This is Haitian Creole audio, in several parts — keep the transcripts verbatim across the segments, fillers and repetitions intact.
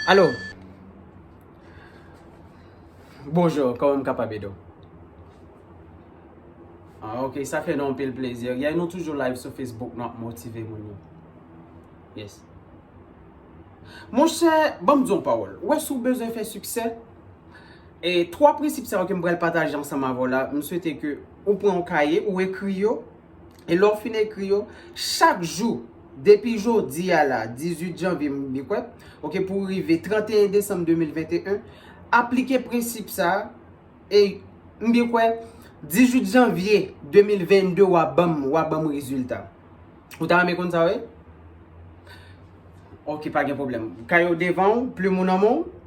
Alo. Bonjou, kòman m kapab ede w? Ah, ok, sa fè nou anpil plezi. Gade, nou toujou live sou Facebook, nou ap motive moun yo. Yes. Monchè, ban m di w yon pawòl. Ou wè, si w bezwen fè siksè, e twa prensip sa yo ke m pral pataje ansanm avè w la, m swete ke ou pran yon kaye, ou ekri yo, e lè w fin ekri yo, chak jou, depi jodi a la, dizuit janvye, m byen kwè, ok, pou rive tranteyen desanm de mil venteyen, aplike prensip sa a, e m byen kwè, dizuit janvye de mil vennde, w a ban m, w a ban m rezilta. Ou ta renmen konn sa, wi? Ok, pa gen pwoblèm. Kaye w devan w, plim ou nan men w.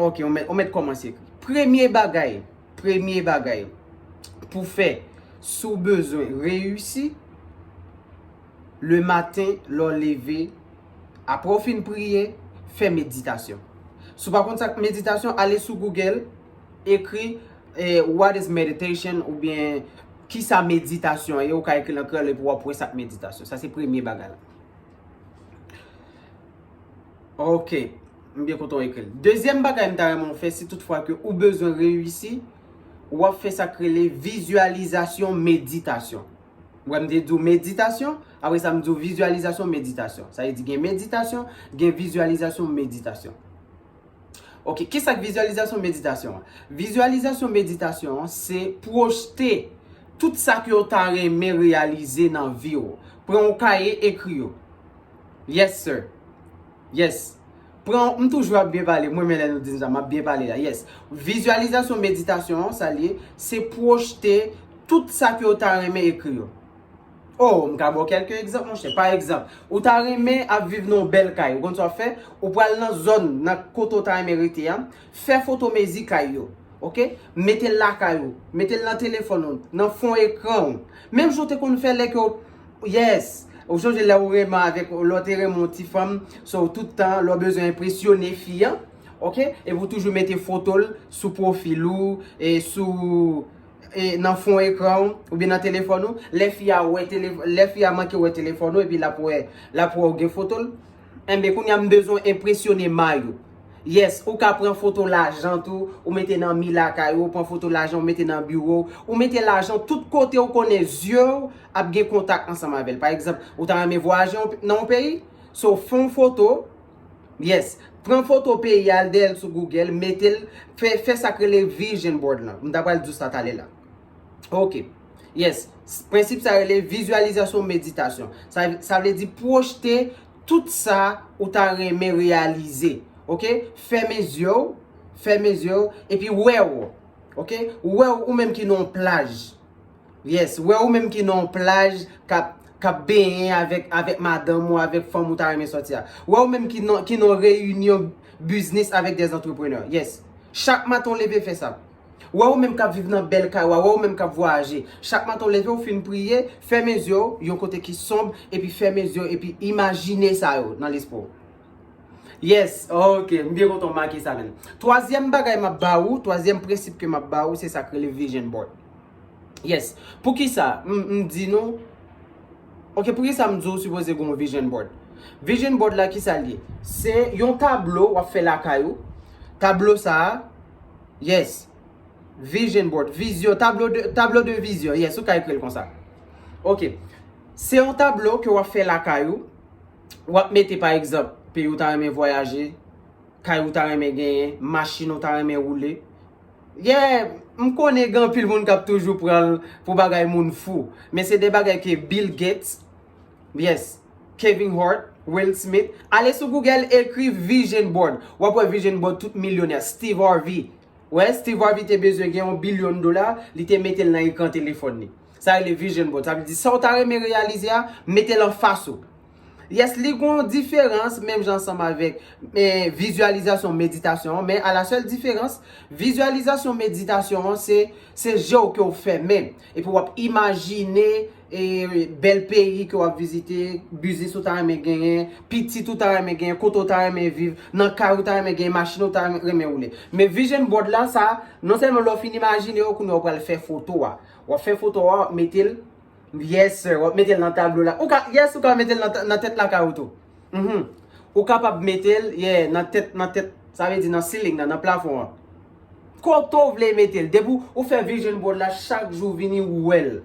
Ok, ou mèt, ou mèt kòmanse ekri. Premye bagay, premye bagay pou fè, si w bezwen reyisi, le maten, lè w leve, apre w fin priye, fè meditasyon. Si w pa konn sa k meditasyon, ale sou Google, ekri, eh, what is meditation, oubyen kisa meditasyon ye, ou ka ekri l an kreyòl epi w ap wè sa k meditasyon. Sa se premye bagay la. Ok, m byen kontan w ekri l. Dezyèm bagay m ta renmen w fè, si toutfwa ke ou bezwen reyisi, w ap fè sa k rele vizyalizasyon meditasyon. Ou wè m te di w meditasyon, apre sa m di w vizyalizasyon meditasyon. Sa vle di gen meditasyon, gen vizyalizasyon meditasyon. Ok, kisa k vizyalizasyon meditasyon an? Vizyalizasyon meditasyon an se pwojte tout sa ke w ta renmen reyalize nan vi w. Pran yon kaye, ekri yo. Yes, sir. Yes. Pran, m toujou ap byen pale, mwen menm lè nou di m sa, m ap byen pale la. Yes. Vizyalizasyon meditasyon an, sa l ye, se pwojte tout sa ke w ta renmen ekri yo. Oh, m ka ba w kèlke egzanp, monchè. Pa egzanp, ou ta renmen ap viv nan yon bèl kay. Ou konn sa w ap fè? Ou pral nan zòn, nan kote w ta renmen rete a. Fè foto mezi kay yo. Ok? Mete l lakay ou. Mete l nan telefòn ou, nan fon ekran ou. Menm jan w te konn fè lè ke w, yes. Ou sonje lè w renmen avèk, lè w te renmen yon ti fanm, so tout tan, lè w bezwen enpresyone fi an, ok? Epi w toujou mete foto l sou pwofil ou, e sou e, nan fon ekran w, oubyen nan telefòn ou, lè fi a wè tele-, lè fi a manke wè telefòn ou, epi l ap wè, l ap wè w gen foto l. Enben, kounye a m bezwen enpresyone may ou. Yes, ou ka pran foto lajan tou, ou mete nan mi lakay ou, ou pran foto lajan, ou mete nan biwo w, ou mete lajan tout kote ou konnen zye w ap gen kontak ansanm avè l. Pa egzanp, ou ta renmen vwayaje yon pe-, nan yon peyi, so fè yon foto, yes, pran foto peyi a, al dèyè l sou Google, mete l, fè, fè sa k rele vision board lan. M ta pral di w sa talè la. Ok. Yes. Prensip sa rele vizyalizasyon meditasyon. Sa, sa vle di pwojte tout sa ou ta renmen reyalize. Ok? Fèmen zye w, fèmen zye w, epi wè w. Ok? Wè w ou menm ki nan yon plaj. Yes, wè ou menm ki nan yon plaj k ap, k ap benyen avèk, avèk madanm ou, avèk fanm ou ta renmen sòti a. Wè ou menm ki nan, ki nan reyinyon biznis avèk dè antreprenè. Yes. Chak maten w leve fè sa. Wè ou menm k ap viv nan bèl kay ou a, wè ou menm k ap vwayaje. Chak maten w leve, ou fin priye, fèmen zye w, yon kote ki sonb, epi fèmen zye w, epi imajine sa yo nan lespri w. Yes, ok, m byen kontan w make sa menm. Twazyèm bagay m ap ba ou, twazyèm prensip ke m ap ba ou, se sa k rele vision board. Yes, poukisa m, m di nou, ok, poukisa m di w sipoze gen yon vision board? Vision board la, kisa l ye? Se yon tablo w ap fè lakay ou. Tablo sa a, yes, vision board, vizyon, tablo de, tablo de vizyon, yes, ou ka ekri l konsa. Ok, se yon tablo ke w ap fè lakay ou. W ap mete, pa egzanp, peyi w ta renmen vwayaje, kay ou ta renmen genyen, machin ou ta renmen woule. Yeah, m konnen gen anpil moun k ap toujou pran l pou bagay moun fou. Men se de bagay ke Bill Gates, yes, Kevin Hart, Will Smith. Ale sou Google, ekri vision board. W ap wè vision board tout milyonè. Steve Harvey. Wè, Steve Harvey te bezwen gen yon bilyon dola, li te mete l nan ekran telefòn li. Sa rele vision board. Sa vle di, sa w ta renmen reyalize a, mete l anfas ou. Yes, li gon diferans, menm jan ansanm avèk, eh, vizyalizasyon, meditasyon an, men a la sèl diferans, vizyalizasyon, meditasyon an, se, se je w ke w fèmen, epi w ap imajine, e, bèl peyi ke w ap vizite, biznis ou ta renmen genyen, pitit ou ta renmen genyen, kote w ta renmen viv, nan kay ou ta renmen genyen, machin ou ta renmen woule. Men vision board la, sa, non sèlman lè w fin imajine yo, kounye a w pral fè foto a. W ap fè foto a, w ap mete l, yes sir, w ap mete l nan tablo la. Ou ka, yes, ou ka mete l nan, nan tèt lakay ou tou. Mhm. Ou kapab mete l, yeah, nan tèt, nan tèt, sa vle di nan ceiling nan, nan plafon an. Kote w vle mete l. Depi w fè vision board la, chak jou vini ou wè l.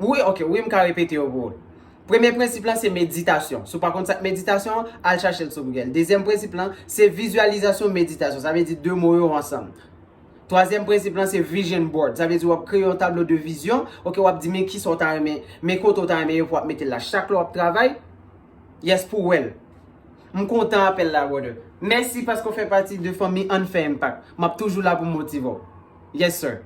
Wi, ok, wi, m ka repete yo pou ou. Premye prensip lan se meditasyon. Si w pa konn sa k meditasyon, al chache l sou Google. Dezyèm prensip lan se vizyalizasyon meditasyon. Sa vle di de mo yo ansanm. Twazyèm prensip lan se vision board. Sa vle di w ap kreye yon tablo de vizyon. Ok, w ap di men kisa w ta renmen, men kote w ta renmen yo pou w ap mete l la. Chak lè w ap travay, yes, pou w wè l. M kontan apèl la, brother. Mèsi paske w fè pati de fanmi Ann Fè Impact. M ap toujou la pou motive w. Yes, sir.